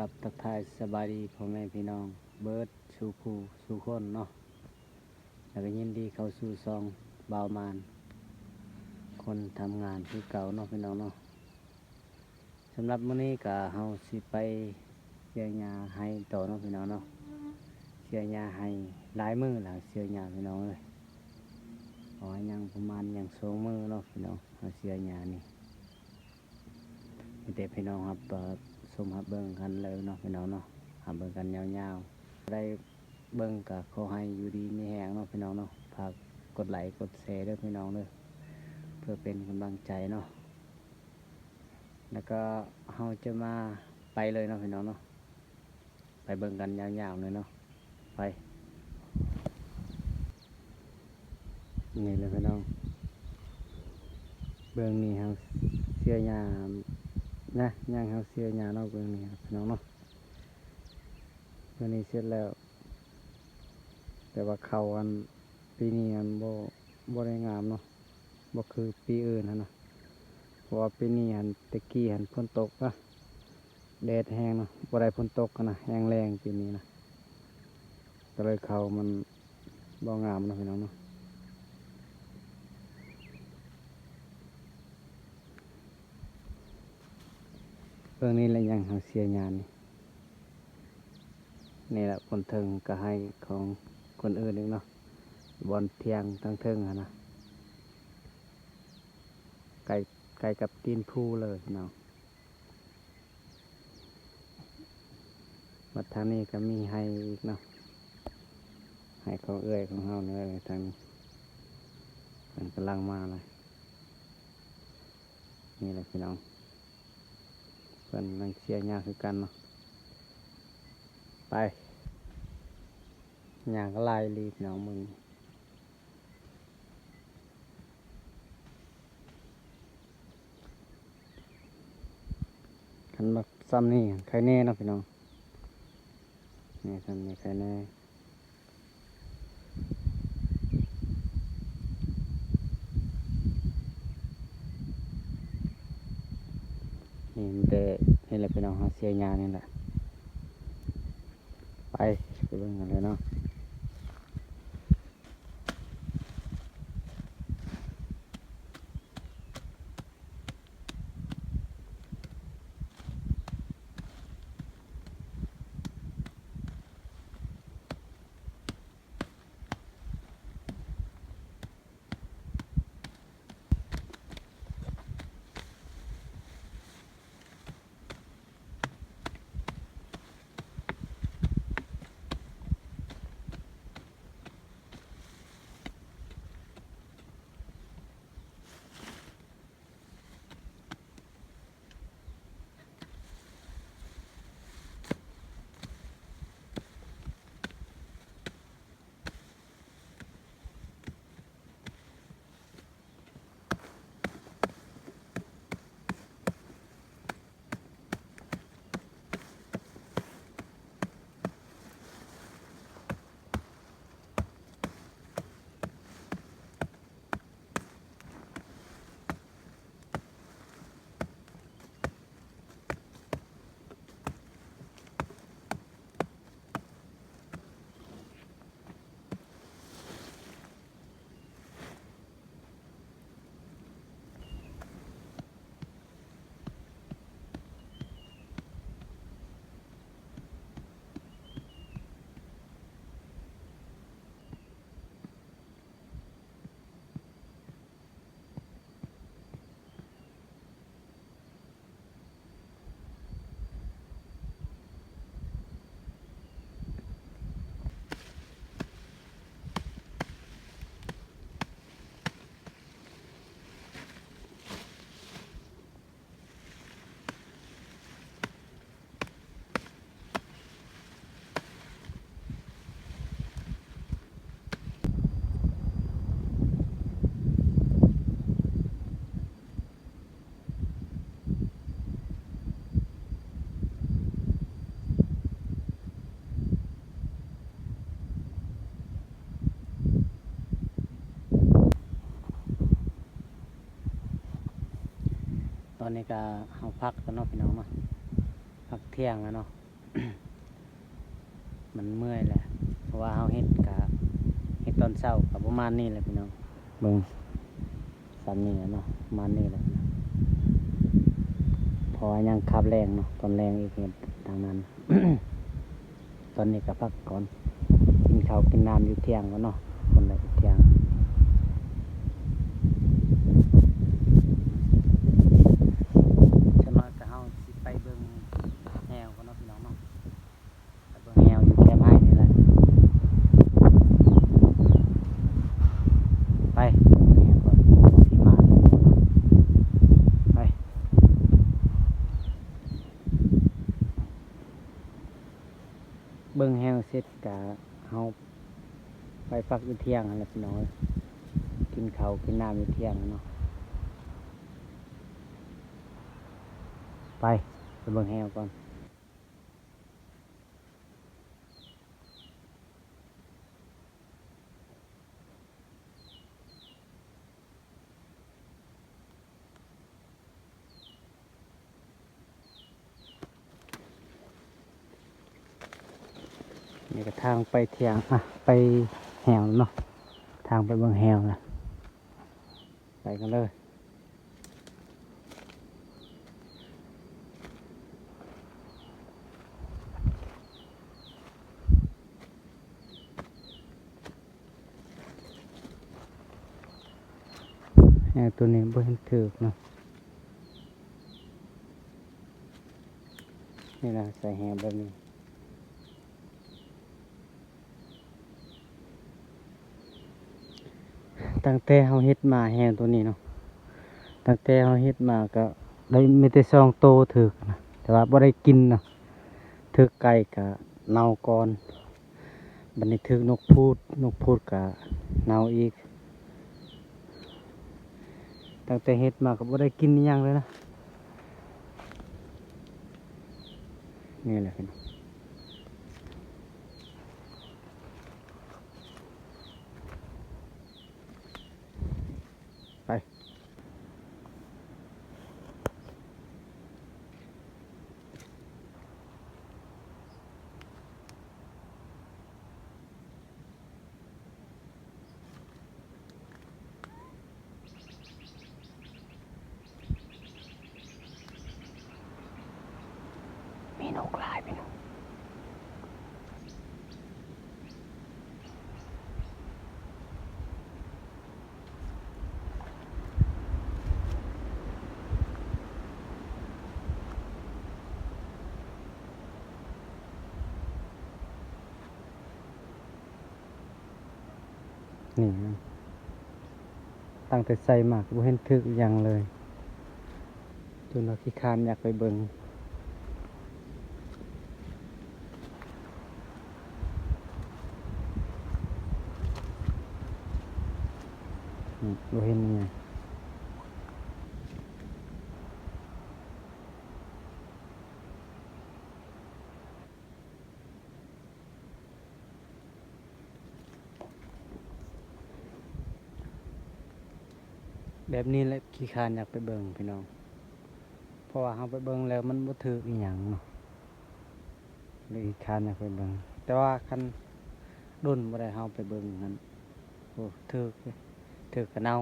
ຄັບ ທັກທາຍສະບາຍດີພໍ່ແມ່ພີ່ນ້ອງເບິດສູ່ຜູ້ສູ່ຄົນເນາະ ແລ້ວກໍຍິນດີເຂົ້າສູ່ຊ່ອງບ່າວມານ ຄົນທຳງານຄືເກົ່າເນາະພີ່ນ້ອງເນາະ. ສຳລັບມື້ນີ້ກໍເຮົາຊິໄປເສຍຫຍ້າໄຮ່ຕໍ່ເນາະພີ່ນ້ອງເນາະ. ເສຍຫຍ້າໄຮ່ຫຼາຍມື້ແລ້ວ ເສຍຫຍ້າພີ່ນ້ອງເອີຍ. ເພາະວ່າຍັງປະມານຍັງສອງມື້ເນາະພີ່ນ້ອງ ເຮົາເສຍຫຍ້ານີ້. ມີແຕ່ພີ່ນ້ອງຮັບ ເອີ ຊົມຮັບເບິ່ງກັນເລີຍເນາະພີ່ນ້ອງເນາະ ຮັບເບິ່ງກັນຍາວໆ. ໄດ້ເບິ່ງກໍຂໍໃຫ້ຢູ່ດີມີແຮງເນາະພີ່ນ້ອງເນາະ. ຝາກກົດໄລກົດແຊເດີພີ່ນ້ອງເດີ ເພື່ອເປັນກຳລັງໃຈເນາະ. ແລ້ວກໍເຮົາຈະມາໄປເລີຍເນາະພີ່ນ້ອງເນາະ. ໄປເບິ່ງກັນຍາວໆເລີຍເນາະ ໄປ. ນີ້ແຫຼະພີ່ນ້ອງ ເບື້ອງນີ້ເຮົາເສຍຫຍ້ານະ ຍ່າງເຮົາເສຍຫຍ້າເນາະ ເບື້ອງນີ້ພີ່ນ້ອງເນາະ. ເບື້ອງນີ້ເສັດແລ້ວ ແຕ່ວ່າເຂົ້າອັນ ປີນີ້ຫັ້ນບໍ່ ບໍ່ໄດ້ງາມເນາະ ບໍ່ຄືປີອື່ນຫັ້ນນະ. ເພາະວ່າປີນີ້ຫັ້ນ ແຕ່ກີ້ຫັ້ນຝົນຕົກນະ ແດດແຮງເນາະ ບໍ່ໄດ້ຝົນຕົກຫັ້ນນະ ແຮງແລ້ງປີນີ້ນະ ກໍເລີຍເຂົ້າມັນບໍ່ງາມເນາະພີ່ນ້ອງເນາະ. ເບິ່ງນີ້ແຫຼະ ຫຍ້າງເຮົາເສຍຫຍ້ານີ້. ນີ້ແຫຼະ ບ່ອນເທິງກໍໄຮ່ຂອງຄົນອື່ນອີກເນາະ ບ່ອນຖຽງທາງເທິງຫັ້ນນະ ໃກ້ ໃກ້ກັບຕີນພູເລີຍເນາະ. ບັດທາງນີ້ກໍມີໄຮ່ອີກເນາະ ໄຮ່ຂອງເອື້ອຍຂອງເຮົານີ້ແຫຼະ ທາງນີ້ ເພິ່ນກຳລັງມາແລ້ວ. ນີ້ແຫຼະພີ່ນ້ອງ ເພິ່ນກຳລັງເສຍຫຍ້າຄືກັນເນາະ. ໄປ ຫຍ້າກໍຫຼາຍອີ່ຫຼີພີ່ນ້ອງ ເບິ່ງ ຄັນວ່າຊ່ຳນີ້ໄຄແນ່ເນາະພີ່ນ້ອງ ນີ້ຊ່ຳນີ້ໄຄແນ່. ນີ້ມີແຕ່ນີ້ແຫຼະພີ່ນ້ອງ ເຮົາເສຍຫຍ້ານີ້ແຫຼະ. ໄປ ໄປເບິ່ງກັນເລີຍເນາະ. ຕອນນີ້ກະເຮົາພັກກ່ອນເນາະພີ່ນ້ອງເນາະ ພັກທ່ຽງແລ້ວເນາະ. ມັນເມື່ອຍແຫຼະ ເພາະວ່າເຮົາເຮັດກະ ເຮັດຕອນເຊົ້າກະປະມານນີ້ແຫຼະພີ່ນ້ອງ. ເບິ່ງ ສ່ຳນີ້ແຫຼະເນາະ ປະມານນີ້ແຫຼະ ເພາະວ່າຍັງຄາບແລງເນາະ ຕອນແລງອີກເຮັດທາງນັ້ນ. ຕອນນີ້ກະພັກກ່ອນ ກິນເຂົ້າກິນນ້ຳຢູ່ທ່ຽງກ່ອນເນາະ ຄົນລະຢູ່ທ່ຽງ. ຈັກໜ້ອຍກະເຮົາຊິໄປເບິ່ງແຮ້ວກ່ອນເນາະ ພີ່ນ້ອງເນາະ. ໄປເບິ່ງແຮ້ວຢູ່ແຄມໄຮ່ນີ້ແຫຼະ ໄປ ເບິ່ງແຮ້ວກ່ອນ ຊິມາ ໄປ ເບິ່ງແຮ້ວເສັດກະເຮົາໄປພັກຢູ່ທ່ຽງຫັ້ນແຫຼະພີ່ນ້ອງເອີຍ ກິນເຂົ້າກິນນ້ຳຢູ່ທ່ຽງເນາະ. ໄປ ໄປເບິ່ງແຮ້ວກ່ອນ. ນີ້ກະທາງໄປທ່ຽງ ອະ ໄປແຮ້ວເນາະ ທາງໄປເບິ່ງແຮ້ວນະ. ໄປກັນເລີຍ ແຮ້ວໂຕນີ້ບໍ່ເຫັນຖືກເນາະ ນີ້ນະ ໃສ່ແຮ້ວແບບນີ້. ຕັ້ງແຕ່ເຮົາເຮັດມາແຮ້ວໂຕນີ້ເນາະ ຕັ້ງແຕ່ເຮົາເຮັດມາກະໄດ້ມີແຕ່ສອງໂຕຖືກນະ ແຕ່ວ່າບໍ່ໄດ້ກິນເນາະ ຖືກໄກ່ກະເນົ່າກ່ອນ ບັດນີ້ຖືກນົກພູດ ນົກພູດກະເນົ່າອີກ. ຕັ້ງແຕ່ເຮັດມາກະບໍ່ໄດ້ກິນອີ່ຫຍັງເລີຍນະ ນີ້ແຫຼະພີ່ນ້ອງ. ໄປ ມີນົກຫຼາຍພີ່ນ້ອງ. ນີ້ນະ ຕັ້ງແຕ່ໃສ່ມາກະບໍ່ເຫັນຖືກອີ່ຫຍັງເລີຍ ຈົນວ່າຂີ້ຄ້ານຢາກໄປເບິ່ງ ນີ້ ບໍ່ເຫັນອີ່ຫຍັງ. ແບບນີ້ແຫຼະ ຂີ້ຄ້ານຢາກໄປເບິ່ງພີ່ນ້ອງ ເພາະວ່າເຮົາໄປເບິ່ງແລ້ວມັນບໍ່ຖືກອີ່ຫຍັງເນາະ ເລີຍຂີ້ຄ້ານຢາກໄປເບິ່ງ ແຕ່ວ່າຄັນດົນບໍ່ໄດ້ເຮົາໄປເບິ່ງຫັ້ນ ໂອ້ ຖືກເດ້ ຖືກກະເນົ່າ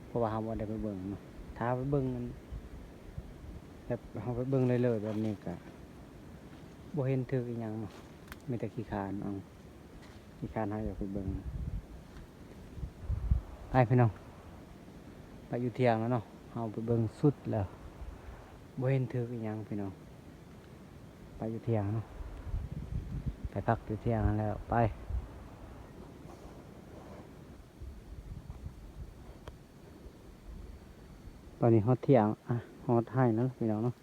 ເພາະວ່າເຮົາບໍ່ໄດ້ໄປເບິ່ງເນາະ ຖ້າໄປເບິ່ງຫັ້ນ ແບບເຮົາໄປເບິ່ງເລີຍໆ ແບບນີ້ກະບໍ່ເຫັນຖືກອີ່ຫຍັງເນາະ ມີແຕ່ຂີ້ຄ້ານເອົາ ຂີ້ຄ້ານເຮົາຢາກໄປເບິ່ງ ໄປພີ່ນ້ອງ ໄປຢູ່ທ່ຽງແລ້ວເນາະ ເຮົາໄປເບິ່ງສຸດແລ້ວ ບໍ່ເຫັນຖືກອີ່ຫຍັງພີ່ນ້ອງ ໄປຢູ່ທ່ຽງເນາະ ໄປພັກຢູ່ທ່ຽງຫັ້ນແລ້ວ ໄປ ຕອນນີ້ຮອດທ່ຽງ ອະ ຮອດໄຮ່ແລ້ວພີ່ນ້ອງເນາະ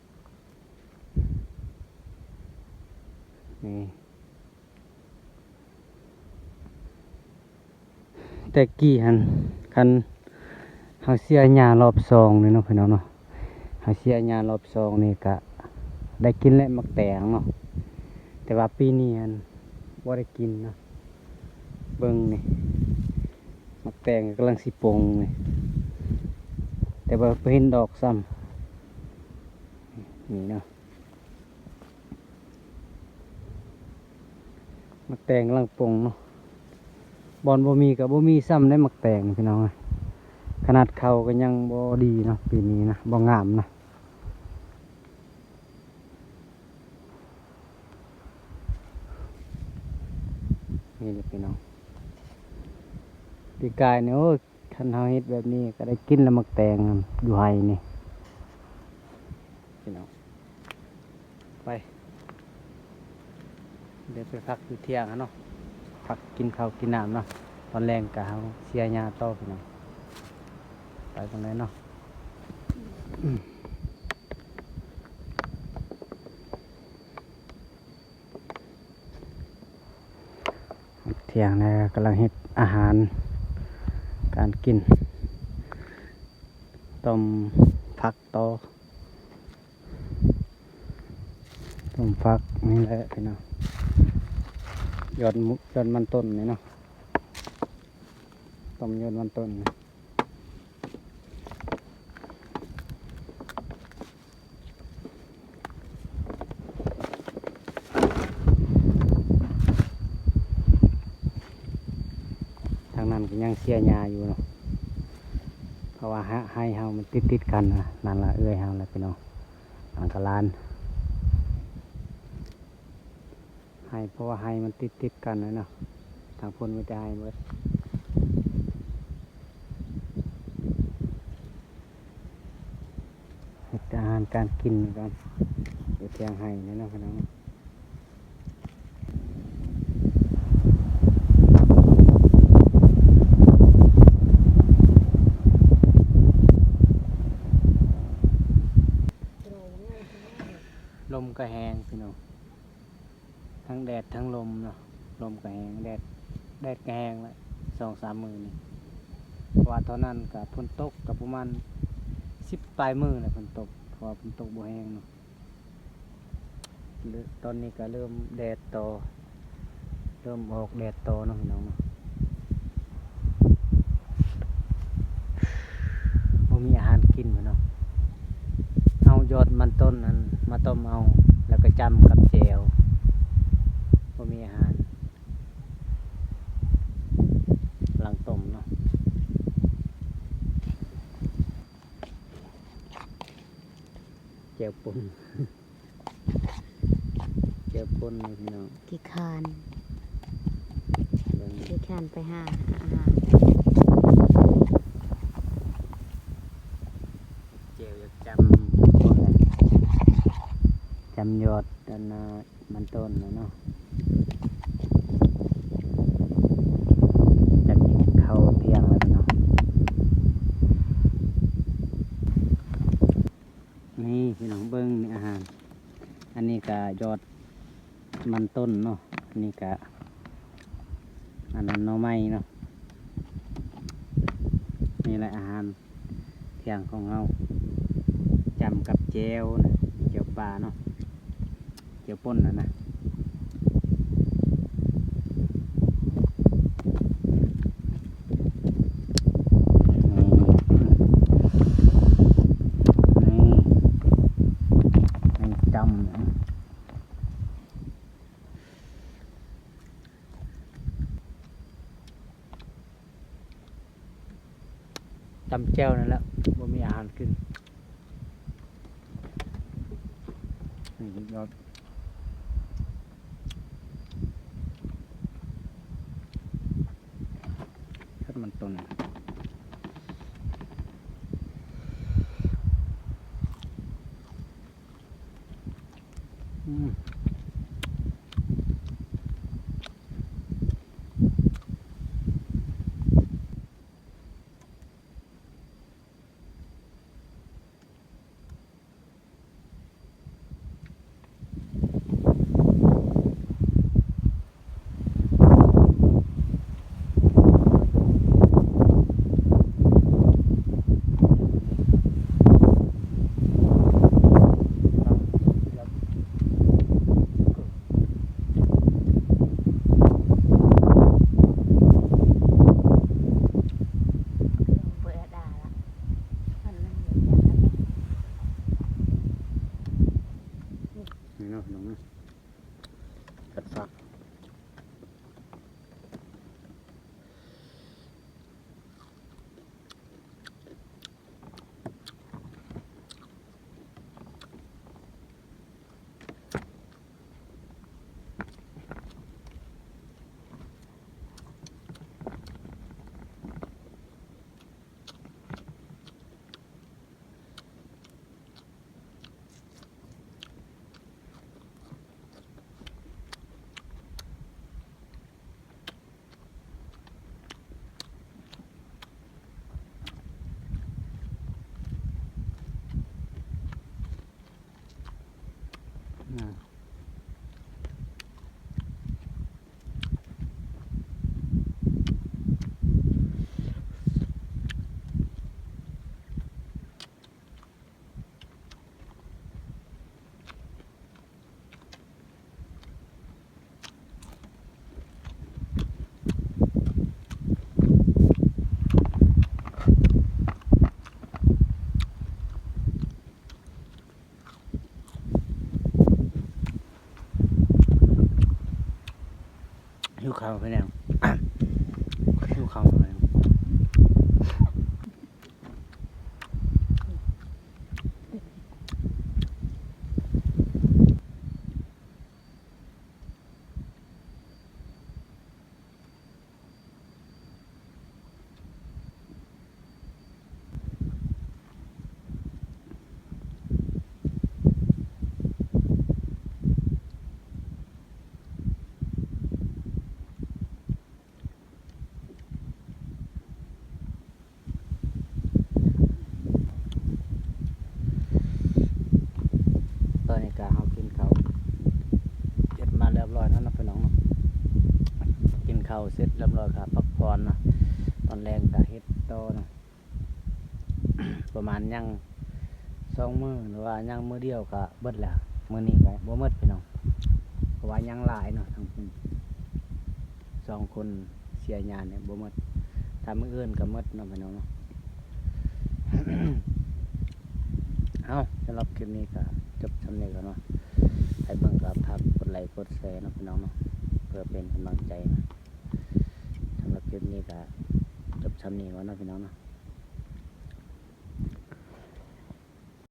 ນີ້ ແຕ່ກີ້ຫັ້ນ ຄັນເຮົາເສຍຫຍ້າລອບສອງນີ້ເນາະ ພີ່ນ້ອງເນາະ ເຮົາເສຍຫຍ້າລອບສອງນີ້ກະໄດ້ກິນແຫຼະໝາກແຕງເນາະ ແຕ່ວ່າປີນີ້ຫັ້ນບໍ່ໄດ້ກິນເນາະ ເບິ່ງນີ້ ໝາກແຕງກຳລັງຊິປົ່ງນີ້ ແຕ່ວ່າບໍ່ເຫັນດອກຊ້ຳ ນີ້ເນາະ. ໝາກແຕງກຳລັງປົ່ງເນາະ, ບ່ອນບໍ່ມີກໍບໍ່ມີຊ້ຳເດ້ໝາກແຕງພີ່ນ້ອງເອີຍ. ຂະໜາດເຂົ້າກໍຍັງບໍ່ດີເນາະ ປີນີ້ນະ ບໍ່ງາມນະ. ນີ້ແຫຼະພີ່ນ້ອງ ປີກາຍນີ້ ໂອ້ຍ ຄັນເຮົາເຮັດແບບນີ້ກໍໄດ້ກິນແລ້ວ ໝາກແຕງຢູ່ໄຮ່ນີ້ພີ່ນ້ອງ. ໄປ ດຽວໄປພັກຢູ່ທ່ຽງຫັ້ນເນາະ, ພັກກິນເຂົ້າກິນນ້ຳເນາະ. ຕອນແລງກະເຮົາເສຍຫຍ້າຕໍ່ພີ່ນ້ອງ. ໄປຈັ່ງໃດເນາະ. ທ່ຽງແລ້ວ ກຳລັງເຮັດອາຫານການກິນ, ຕົ້ມຜັກຕໍ່ ຕົ້ມຜັກນີ້ແຫຼະພີ່ນ້ອງ. ຢອດ ຢອດມັນຕົ້ນນີ້ເນາະ, ຕົ້ມຢອດມັນຕົ້ນ. ທາງນັ້ນກໍຍັງເສຍຫຍ້າຢູ່ເນາະ, ເພາະວ່າໄຮ່ເຮົາມັນຕິດໆກັນນະ. ນັ້ນລະເອື້ອຍເຮົາລະພີ່ນ້ອງ, ອັນກະຫຼານ ໄຮ່ ເພາະວ່າໄຮ່ມັນຕິດໆກັນນະເນາະ, ທາງພຸ້ນມີແຕ່ໄຮ່ເບິດ. ເຮັດອາຫານການກິນກັນ ຢູ່ທ່ຽງໄຮ່ນີ້ເນາະພີ່ນ້ອງ. ລົມກໍແຮງພີ່ນ້ອງ. ທັງແດດທັງລົມເນາະ, ລົມກໍແຮງ ແດດ ແດດກໍແຮງແຫຼະ ສອງສາມມື້ນີ້. ເພາະວ່າຕອນນັ້ນກໍຝົນຕົກ ກໍປະມານສິບປາຍມື້ແຫຼະຝົນຕົກ, ເພາະວ່າຝົນຕົກບໍ່ແຮງເນາະ. ເລີ່ມ ຕອນນີ້ກໍເລີ່ມແດດຕໍ່ ເລີ່ມອອກແດດຕໍ່ເນາະພີ່ນ້ອງເນາະ. ບໍ່ມີອາຫານກິນພີ່ນ້ອງ, ເອົາຢອດມັນຕົ້ນນັ້ນມາຕົ້ມເອົາ ແລ້ວກໍຈ້ຳກັບແຈ່ວ, ບໍ່ມີອາຫານ. ກຳລັງຕົ້ມເນາະ, ແຈ່ວປົ່ນ. ແຈ່ວປົ່ນນີ້ພີ່ນ້ອງ. ຂີ້ຄ້ານ ເບິ່ງ ຂີ້ຄ້ານໄປຫາອາຫານ. ແຈ່ວຢາກຈ້ຳ ຈ້ຳຢອດອັນນ່າ ມັນຕົ້ນນະເນາະ. ຢາກກິນເຂົ້າທ່ຽງແລ້ວເນາະ. ນີ້ພີ່ນ້ອງເບິ່ງ ນີ້ອາຫານ, ອັນນີ້ກະຢອດມັນຕົ້ນເນາະ, ອັນນີ້ກະ ອັນນັ້ນໜໍ່ໄມ້ເນາະ. ນີ້ແຫຼະອາຫານທ່ຽງຂອງເຮົາ, ຈ້ຳກັບແຈ່ວນະ, ແຈ່ວປາເນາະ. ແຈ່ວປົ່ນຫັ້ນນະ. ນີ້ ນີ້ ນີ້ຈ້ຳນະ. ຕຳແຈ່ວນັ້ນແຫຼະ ບໍ່ມີອາຫານກິນ. ນີ້ສຸດຍອດ ເຮັດມັນຕົ້ນ. ອືມ. ຫິວເຂົ້າພີ່ນ້ອງ ຫິວເຂົ້າພີ່ນ້ອງ. ຕອນນີ້ກະເຮົາກິນເຂົ້າເສັດມາຮຽບຮ້ອຍແລ້ວເນາະພີ່ນ້ອງເນາະ ກິນເຂົ້າເສັດຮຽບຮ້ອຍກະພັກຜ່ອນເນາະ ຕອນແລງກະເຮັດຕໍ່ເນາະ ປະມານຍັງສອງມື້ ຫຼືວ່າຍັງມື້ດຽວກະເບິດແລ້ວ ມື້ນີ້ກະບໍ່ໝົດພີ່ນ້ອງ ເພາະວ່າຍັງຫຼາຍເນາະ ທັງສອງຄົນ ເສຍຫຍ້ານີ້ບໍ່ໝົດ ຖ້າມື້ອື່ນກໍໝົດເນາະພີ່ນ້ອງເນາະ. ເອົ້າ ສຳລັບຄລິບນີ້ກໍຈົບຊ່ຳນີ້ກ່ອນເນາະ ໃຜເບິ່ງກໍຝາກກົດໄລກົດແຊເນາະພີ່ນ້ອງເນາະ ເພື່ອເປັນກຳລັງໃຈນະ. ສຳລັບຄລິບນີ້ກໍຈົບຊ່ຳນີ້ກ່ອນເນາະພີ່ນ້ອງເນາະ.